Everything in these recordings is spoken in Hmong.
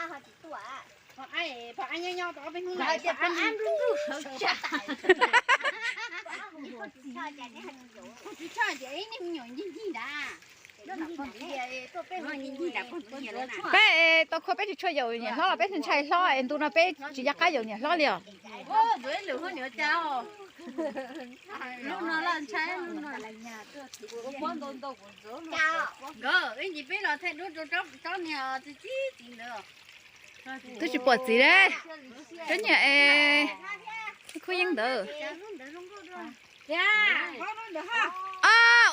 Pog ab nyob nyob rau ob peb hnub no, pog ab nruj nruj sawv tsa. Kuv tsis tshaj ces ib niag me nyuam ncig ncig nrad. Peb tau khuaj peb tsis tshua yaum niam hlob los peb ntshai hlob es ntu no peb tsis nco qab yaum niam hlob li os. Nkawd ib ntsis peb los thaij duab rau tsob niag txiv txiv ntawd. Twb tsis pom txiv li. Tsob niag es khub yeeb ntawd.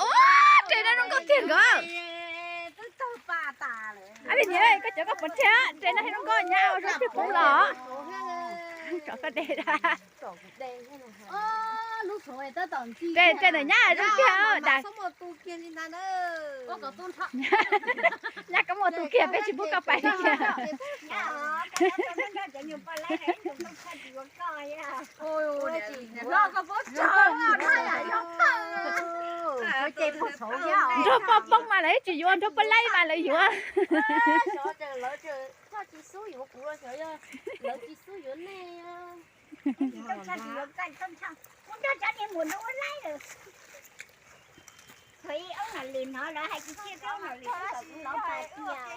Ua, res no zoo nkauj tiag nkawd. Ab, niam, koj cov koj pov tseg, res no zoo nkauj nyab ua zoo tseg poob los. Tsom koj de. Res ntawm nyab zoo tiag. Nyab koj muaj tu kiag peb tsis pub koj pais li kiag. Nrog poj poob mas lawv tsis yuav, nrog poj laib mas lawv yuav. Kuv nrog cov niag muam no ua laib lawm. Thaum ib ob nam lis hnov lawv hais kwv txhiaj, ob nam lis twb kom kuv hnov tas tias.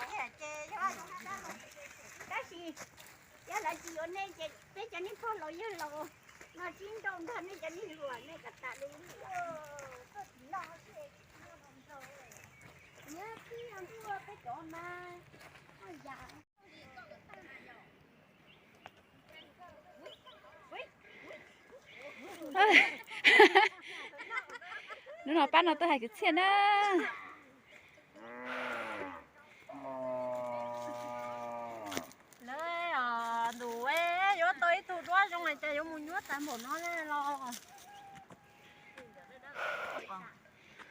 Tab sis yog lawv tsis yuav nej ces peb cov niag pog laus yawg laus no sib nrauj nrog nej cov niag hluas nej kom tas li. Nyob tib ntuj peb cov mas. Hnub no pab no tuaj hais kwv txhiaj na. Lawv ntus yuav tau ib tug duab zoo li cas yuav mus nyuaj tas npaum no los.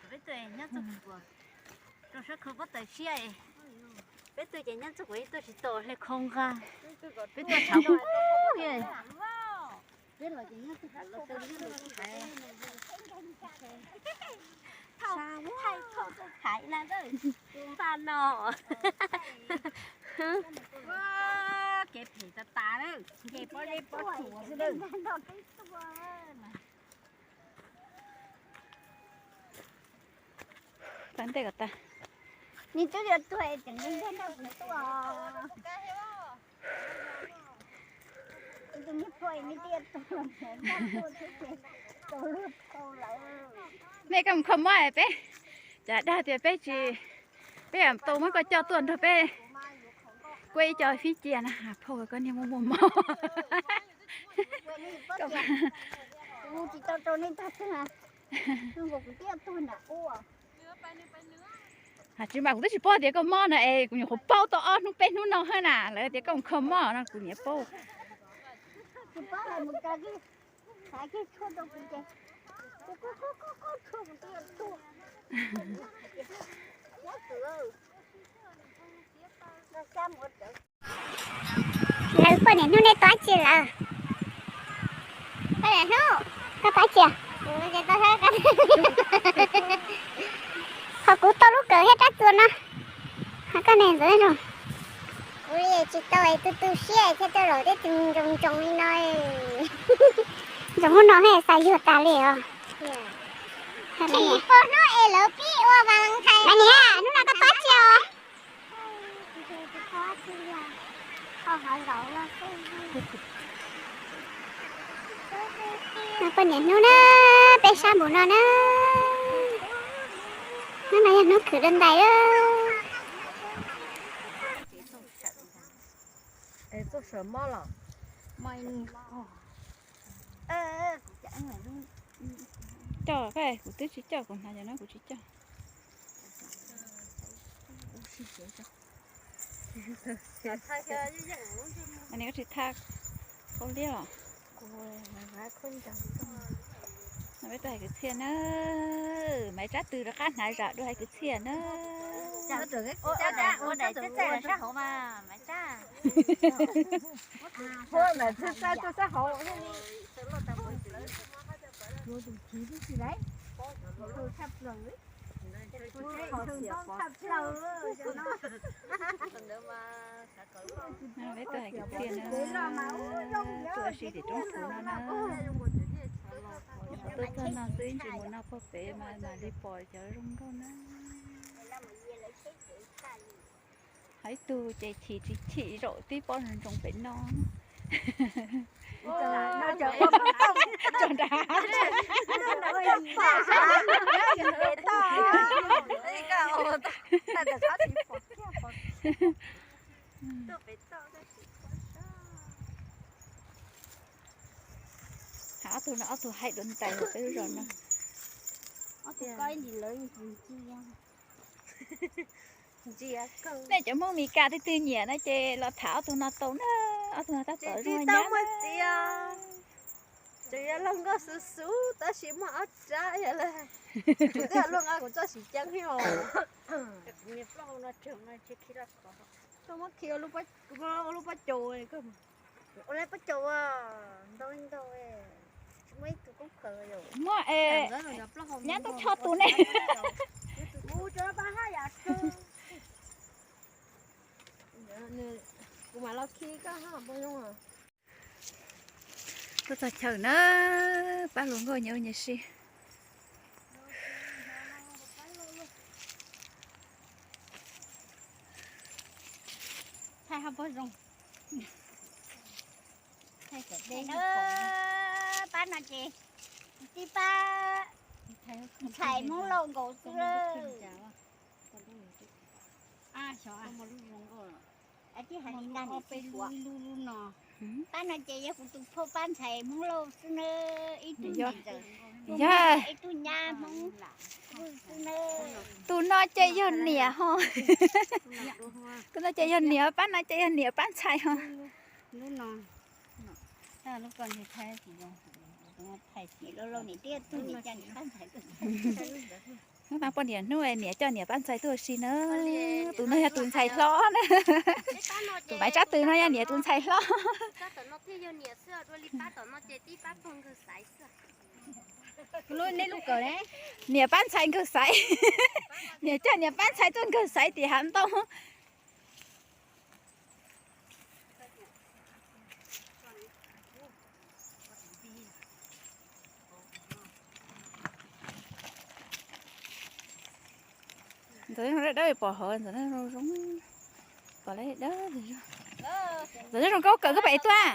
Peb tuaj nyob txog kuv rau sab khau pob taws siab. Peb tuaj ces nyob txog kuv tuaj tsis tau hle khau nqa. Peb tuaj tshav kub kub li. Thaiv no. Kev phem tas tas lawm, nce pob zeb pob tsuas xwb lawm. Tau ntej kom tag. Nws twb yuav tuag es tseem nrog nrog kuv tuaj. Tus niag pog nws twb yuav tuag, tuag xwb ces tau luag tau lawm. Mej koj mus kho mob peb, cas dag tias peb tsis, peb tau muab koj coj tuaj nrog peb kuaj ib co fib cia na, phauj koj niag muaj muaj mob. Kuv tsis tau rau nej tag twg, kuv twb tuag nram ub. Tsis mas kuv twb tsis paub tias koj mob no es kuv nyuam qhuav paub tau ob hnub peb hnub no hab na, lawv tias koj mus kho mob no kuv niam paub. Lawv poj niam hnub nej tab tsi lawm? Poj niam hnub, koj tab tsi? Qhov kuv tau lub kawm thiab rab txuas no, koj niam ntxawm zoo. Kuv tsis tau es tu tu siab thiab tau los tej tus ntsoos ntsoos li no. Ntsoos hnub no xav yuag tas li os. Pos hnub es lawv pib ua Valentine. Niam, hnub no koj tab tsi os? Poj niam hnub na, peb sab npaum no na. Hnub no yog hnub khwv dua ntais. Coj, kuv twb tsis coj, kuv hnav cov no kuv tsis coj. Nws tsis tha khau liab os. No peb tuaj hais kwv txhiaj na. Maiv Tsab twg rov qab hnav zam dua hais kwv txhiaj na. Ua daim txaij txaij sab hauv mas Maiv Tsab. Peb tuaj hais kwv txhiaj na, tuaj ua si tim roob kuv no na. Nyuam qhuav tuaj txog no xwb, ib ntsis mus noj puag pem mas mam li pom cov zoo nkauj na. Hais ib tug ces chim tsis chim zaum tib pob ntsoov pem no. Ob tug no ob tug haib dua ntais peb lub zos no. Nej cov Hmoob Mes Kas twg twg nyiam no ces los tham ob tug no tau na, ob tug no tab tom zoo nyab. Tseem yog luag nkauj xwb xwb tab sis muaj ob rab yog lawm. Kuv twb luag nqa kuv txoj siv ceeb thiab os. Muab khi, ua lub pob caus, ua lub pob caus ntau ntau, tsis muaj ib tug koob khaws. Muaj es, nyab tuaj txhoj tus ne. Kuv mam los khi koj hab pog zoo. Tuaj txog chaw na, pab hluas nkauj nyias ua nyias si. Thaij hab pog zoo. Pab no ces tib pab ntxhais Hmoob Lauj nkaus xwb. Pab no ces yog kuv tus phauj pab ntxhais Hmoob Lauj xwb na, ib tug niam ntxawm, ib tug nyab Hmoob xwb na. Tus no ces yog niam ho. Tus no ces yog niam, pab no ces yog niam pab ntxhais ho. Hnub no, hnub no poj niam hnub niam coj niam pab ntxhais tuaj ua si na. Tus no yog tus ntxhais hlob na. Tus maiv Tsab Tw no yog niam tus ntxhais hlob. Niam pab ntxhais nkawg xaiv. Niam coj niam pab ntxhais tuaj nkawg xaiv tim hav ntoo. Ntxawm dawb dawb pom hauv ntxawm zoo zoo, pom dawb, ntxawm zoo nkauj kawg koj pem tuaj.